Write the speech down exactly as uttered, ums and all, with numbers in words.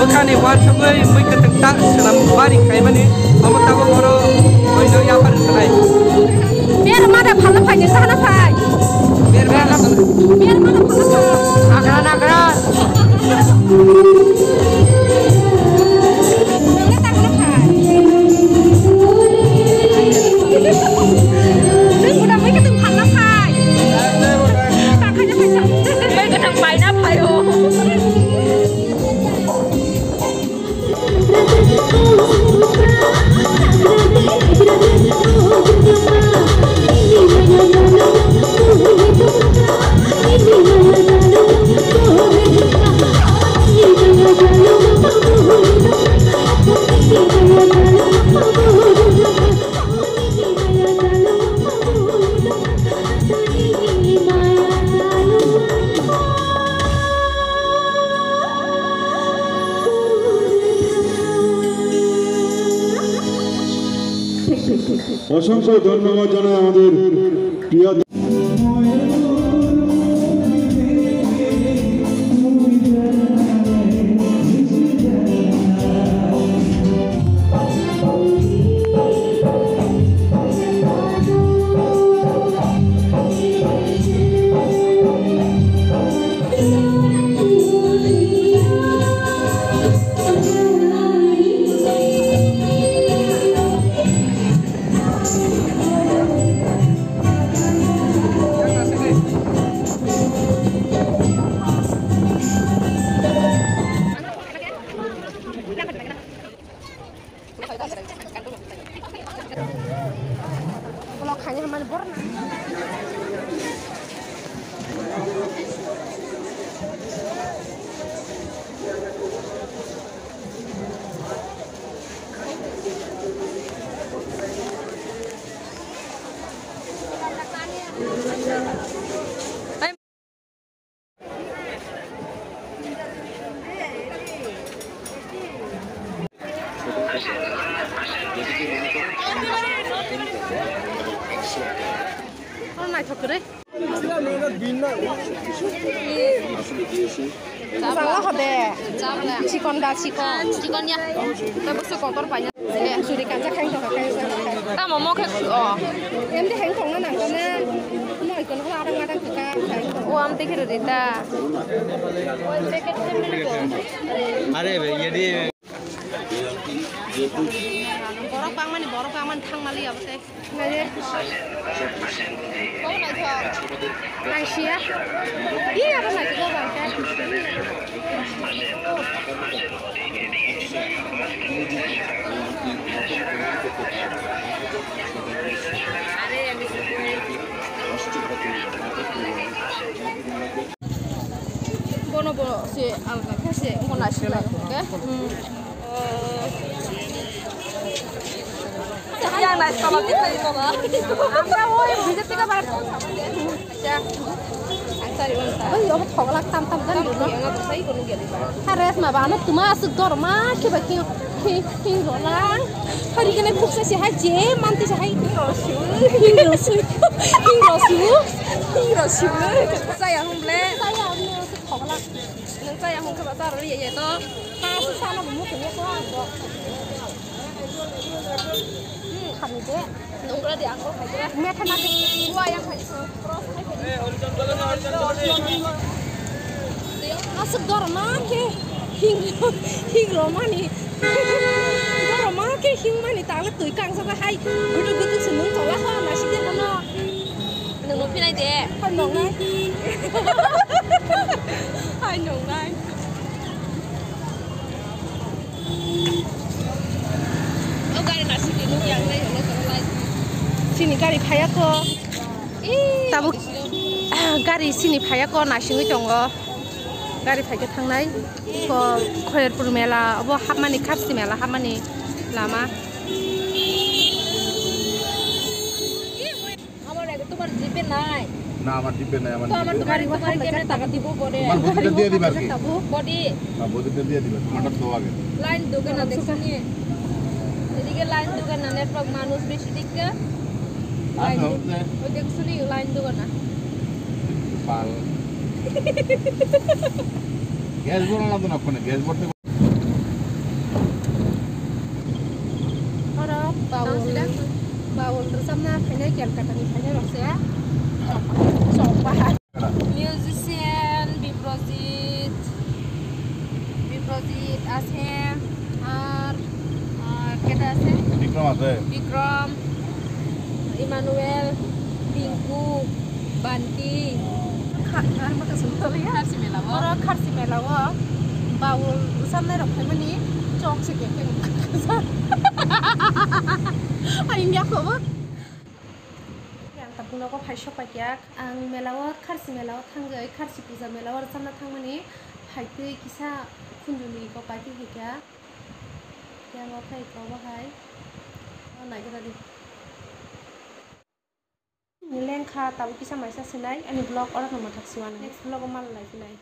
Bwkhani uansugwi mui kwthwng ta swnam bari khaimani, omo tabuk oro buino yapar rwkhnai. Ber mada phalna phai, nini sahana phai. Ber mada phalna. Ber mada phalna phai. Nagra, nagra. Nangni ta hana phai. Nang uda mui kwthwng phalna phai. Ta khaina phai sa. Mui kwthwng paina phai o. অসংখ্য ধন্যবাদ জানাই আমাদের প্রিয় Naithok kwrwi. Chalo hode. Chikon da, chikon. Chikon ya. Tei bwswk kotor paina. Eh, suri kansa khain tongkha, khain tongkha. Tamo mo khe, oh. Em de heng tongna nang kana. Mo ikon hla arang madang kha, khain tongkha. O am te khe rita. Are be, ye de. Borok bangmani, borok bangmani thangmali abo tei. Nai de. Kok naithok. Nai siya. Iya, abo naithok bang khe. Bono bo se alga khe se mo naisik lai khe. Hmm. Yang nai sama kita itu lah. Ang ka oi, B J P ka bar. Ya. Ang sari unta. Oi, obo thoglak tam tam jan dulu. Yang aku sai kono geli ba. Hares ma ba, ano tuma asuk dor ma, ke ba ki, ki, ki rolang. Hari kene khuksa se hai je, manti se hai. Hing rosu. Hing rosu. Hing rosu. Saya humble. Saya humble, asuk thoglak. Nang chaya hwn khe ba chara liya ya to. Ha, su sana bu mukhung ya to ang bo. Hmm. Khani de. Nungra de ang bo khai de. Metha na de. Bua yang khai so. Asuk dor ma khe hing, hing ro mani. Dor ma khe hing mani tala twi kang sa hai. Gudu gudu se nung tola ha na si de no. Nung nung pinai de. Hai nung nai. Hai nung nai. O gari na sidi nung yang nai hono tong lai. Sini gari phaya ko. Ih, tabuk gari sini phaya ko nasingwi tongo. Gari phaikhe thangnai. Ko Khoyerpur mela, obo hapmani Khasi mela hapmani lama. আমার ব্যাগে তোমার জিপে নাই। না, আমার জিপে নাই, আমার তো আমার জিপে তোমার, নাই। তোমার কেমনে টাকা দিব পরে? তোমার বডিটা দিয়ে দিবা আর কি। বডি। হ্যাঁ, বডিটা দিয়ে দিবা, তোমারটা তো আগে। লাইন দোকান না দেখছো নি? এদিকে লাইন দোকান না, নেটওয়ার্ক মানুষ বেশি দেখতে। আর লাইন তো দো-, হচ্ছে। ওই দেখছো নি, লাইন দোকান না। পাল। গ্যাস ভরা না তো না, ফোনে গ্যাস ভরতে Bawal, bawal rwchapna phainai Calcutta ni phainai rok se. Chokpa. Musician Biprojit, Biprojit ase, ar, ar keta ase? Bikram ase. Bikram, Emmanuel, Tinku, Banti. Kha-, ar ma kasung toli ya? Kharsi mela o. Oro Kharsi mela o. Bawal rwchapnai rok phaimani chok se khe khe. Ang ya kho bo. Ang tabuk nogo phai sok paikha. Ang mela o, Kharsi mela o thangwi, Kharsi puja mela o rwchapna thangmani phaitwi kisa khunjuni kok paitwi hwnkha. Yang o khai kok bo hai. O naikhe tadi. Lengkha tabuk kisa maisa sinai, ani vlog oro no mwthak siwano. Next vlog o mal nai sinai.